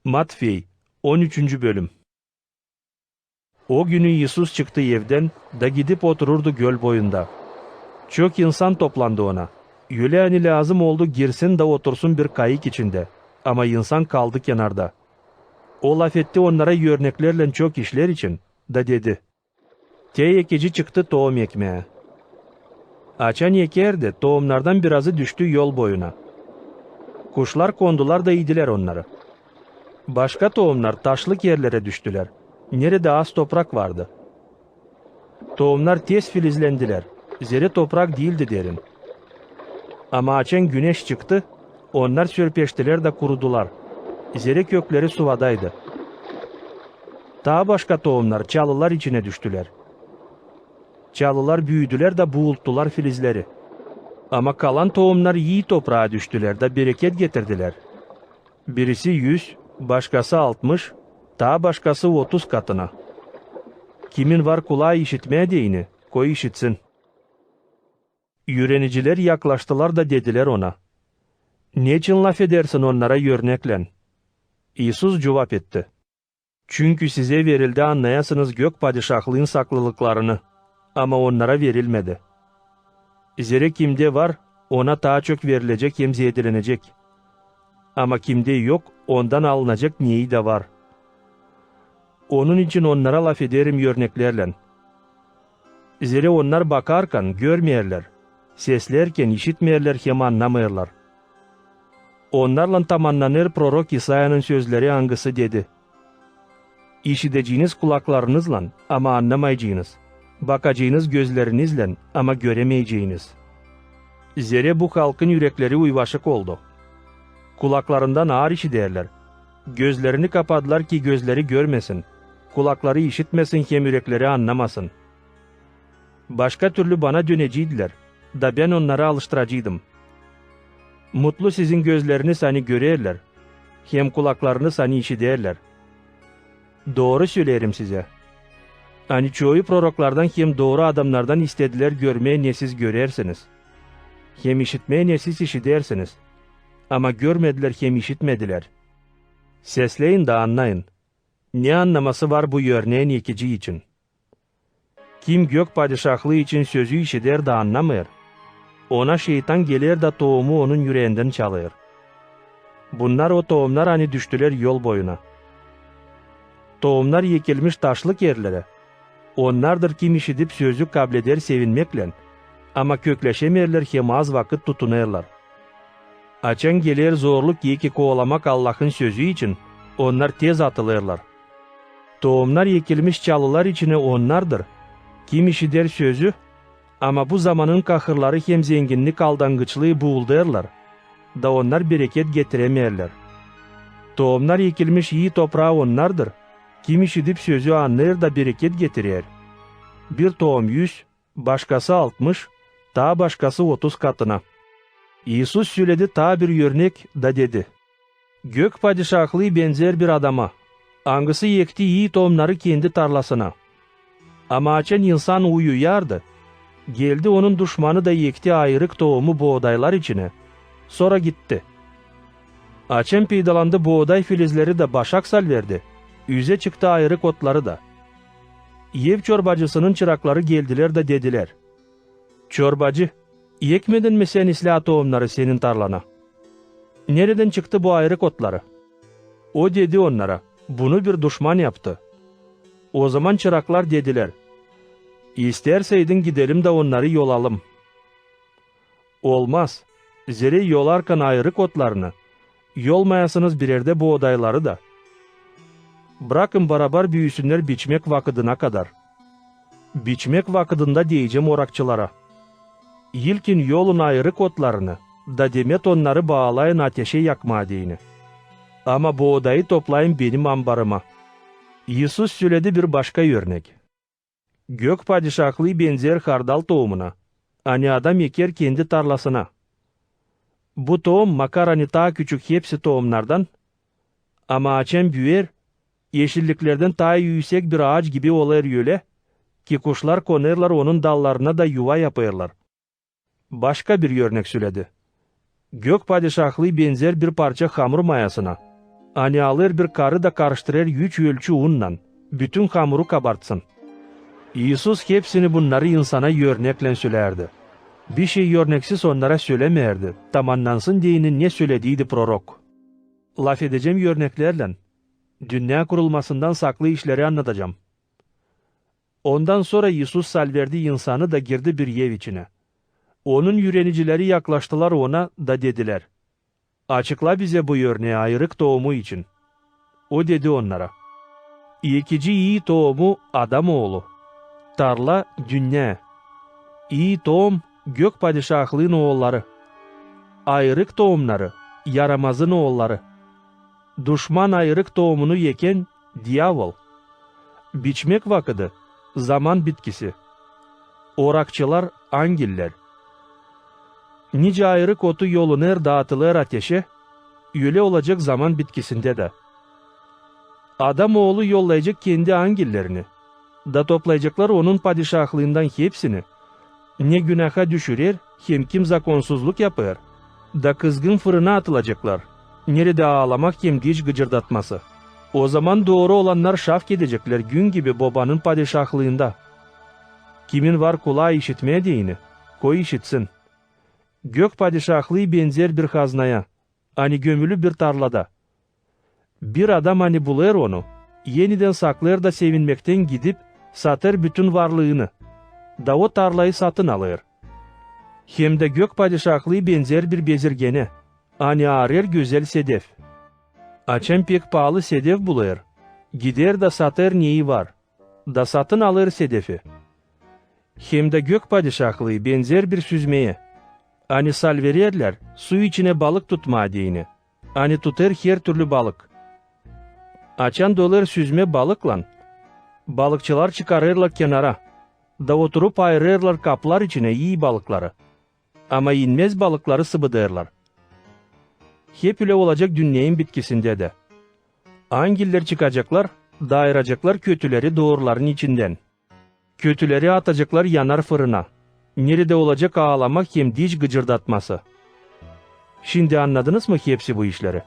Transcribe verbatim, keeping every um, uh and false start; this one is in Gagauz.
Matfey, on üçüncü bölüm. O günü İisus çıktı evdän da gidip otururdu göl boyunda. Çok insan toplandı ona. Ölä ani lääzım oldu girsin da otursun bir kayık içindä, ama insan kaldı kenarda. O lafetti onnara örneklerlän çok işlär için, da dedi: Te ekici çıktı toom ekmää. Açan ekärdi, toomnardan birazı düştü yol boyuna. Kuşlar kondular da idilär onnarı. Başka toomnar taşlık erlerä düştülär, neredä az toprak vardı. Toomnar tez filizlendilär, zerä toprak diildi derin. Ama açan güneş çıktı, onnar sörpeştilär da kurudular, zerä kökleri suvadaydı. Taa başka toomnar çalılar içinä düştülär. Çalılar büüdülär da buulttular filizleri. Ama kalan toomnar ii topraa düştülär da bereket getirdilär. Birisi üz, başkası altmış, taa başkası otuz katına. Kimin var kulaa işitmää deyni, koy işitsin. Üürenicilär yaklaştılar da dedilär ona: Neçin lafedersin onnara örneklän? İisus cuvap etti: Çünkü sizä verildi annayasınız gök padişahlıın saklılıklarını, ama onnara verilmedi. Zerä kimdä var, ona taa çok verilecek hem zeedelenecek. Ama kimdä yok, ondan alınacek neyi dä var. Onun için onnara lafederim örneklärlän. Zerä onnar bakarkan, görmeerlär, seslärkän, işitmeerlär hem annamêêrlar. Onnarlan tamannanêr prorok İsayanın sözleri, angısı dedi: İşideceniz kulaklarınızlan, ama annamayaceniz, bakaceniz gözlerinizlän, ama göremeyeceniz. Zerä bu halkın ürekleri uyvaşık oldu. Kulaklarından aar işidärlär, gözlerini kapadılar, ki gözleri görmesin, kulakları işitmesin hem ürekleri annamasın. Başka türlü bana döneceydilär, da bän onnarı alıştıraceydım. Mutlu sizin gözleriniz, ani görerlär, hem kulaklarınız, ani işidärlär. Dooru söleerim sizä, ani çoyu proroklardan hem dooru adamnardan istedilär görmää, ne siz görersiniz, hem işitmää, ne siz işidersiniz, ama görmedilär hem işitmedilär. Sesleyin da annayın, ne annaması var bu örnään ekici için. Kim gök padişahlıı için sözü işider da annamêêr, ona şeytan geler da toomu onun üreendän çalêr. Bunnar o toomnar, ani düştülär yol boyuna. Toomnar ekilmiş taşlık erlerä, onnardır, kim işidip sözü, kableder sevinmeklän, ama kökleşemeerlär hem az vakıt tutunêrlar. Açan geler zorluk eki kovalamak Allahın sözü için, onnar tez atılêrlar. Toomnar ekilmiş çalılar içinä onnardır, kim işider sözü, ama bu zamanın kahırları hem zenginnik aldangıçlıı buuldêrlar, da onnar bereket getiremeerlär. Toomnar ekilmiş ii topraa onnardır, kim işidip sözü, annêêr da bereket getirer. Bir toom üz, başkası altmış, taa başkası otuz katına. İisus söledi taa bir örnek da dedi: Gök padişahlıı benzär bir adama, angısı ekti ii toomnarı kendi tarlasına. Ama açan insan uyuyardı, geldi onun duşmanı da ekti ayırık toomu boodaylar içinä, sora gitti. Açan peydalandı booday filizleri da başak salıverdi, üzä çıktı ayırık otları da. Ev çorbacısının çırakları geldilär da dedilär: Çorbacı, ekmedin mi sän islää toomnarı senin tarlana? Neredän çıktı bu ayırık otları? O dedi onnara: Bunu bir duşman yaptı. Ozaman çıraklar dedilär: İstärseydin, gidelim da onnarı yolalım. Olmaz, zerä yolarkan ayırık otlarını, yolmayasınız birerdä boodayları da. Brakın barabar büüsünnär biçmäk vakıdına kadar. Biçmäk vakıdında deyecäm orakçılara: İlkin yolun ayırık otlarını, da demet onnarı baalayın ateşä yakmaa deyni. Ama boodayı toplayın benim ambarıma. İisus söledi bir başka örnek: Gök padişahlıı benzär hardal toomuna, ani adam eker kendi tarlasına. Bu toom makar ani taa küçük hepsi toomnardan, ama açan büüyer, eşilliklerdän taa üüsek bir aaç gibi olêr ölä, ki kuşlar konêrlar onun dallarına da yuva yapêrlar. Başka bir örnek söledi: Gök padişahlıı benzär bir parça hamur mayasına, Ani alêr bir karı da karıştırêr üç ölçü unnan, bütün hamuru kabartsın. İisus hepsini bunnarı insana örneklän sölärdi. Bişey örneksiz onnara sölämeerdi, tamannansın deyni, ne sölediydi prorok. Lafedecäm örneklärlän, dünnä kurulmasından saklı işleri annadacam. Ondan sora İisus salverdi insanı da girdi bir ev içinä. Onun üürenicileri yaklaştılar Ona da dedilär: "Açıkla bizä bu örnää ayırık toomu için." O dedi onnara: Ekici ii toomu adam oolu, tarla dünnä. İi toom gök padişahlıın oolları, ayırık toomnarı yaramazın oolları. Duşman ayırık toomunu ekän diavol. Biçmäk vakıdı zaman bitkisi. Orakçılar angiller. Nicä ayırık otu yolunêr da atılêr ateşä, ölä olacek zaman bitkisindä dä. Adam oolu yollayacek kendi angillerini, da toplayaceklar Onun padişahlıından hepsini, ne günaaha düşürer hem kim zakonsuzluk yapêr, da kızgın fırına atılaceklar, neredä aalamak hem diş gıcırdatması. Ozaman dooru olannar şavk edeceklär gün gibi Bobanın padişahlıında. Kimin var kulaa işitmää deyni, koy işitsin. Gök padişahlıı benzer bir haznaya, ani gömülü bir tarlada. Bir adam, ani bulêr onu, enidän saklêêr da sevinmekten gidip satêr bütün varlıını, da o tarlayı satın alêr. Hem dä gök padişahlıı benzer bir bezirgenä, ani aarêr gözäl sedef. Açan pek paalı sedef bulêr, gider da satêr neyi var, da satın alêr sedefi. Hem dä gök padişahlıı benzer bir süzmeyä, ani salvererlär su içinä balık tutmaa deyni, ani tutêr her türlü balık. Açan dolêr süzmä balıklan, balıkçılar çıkarêrlar kenara, da oturup ayırêrlar kaplar içinä ii balıkları, ama inmez balıkları sıbıdêrlar. Hep ölä olacek dünneyin bitkisindä dä. Angiller çıkaceklar da ayıraceklar kötüleri dooruların içindän. Kötüleri ataceklar yanar fırına, neredä olacek aalamak hem diş gıcırdatması. Şindi annadınız mı hepsi bu işleri?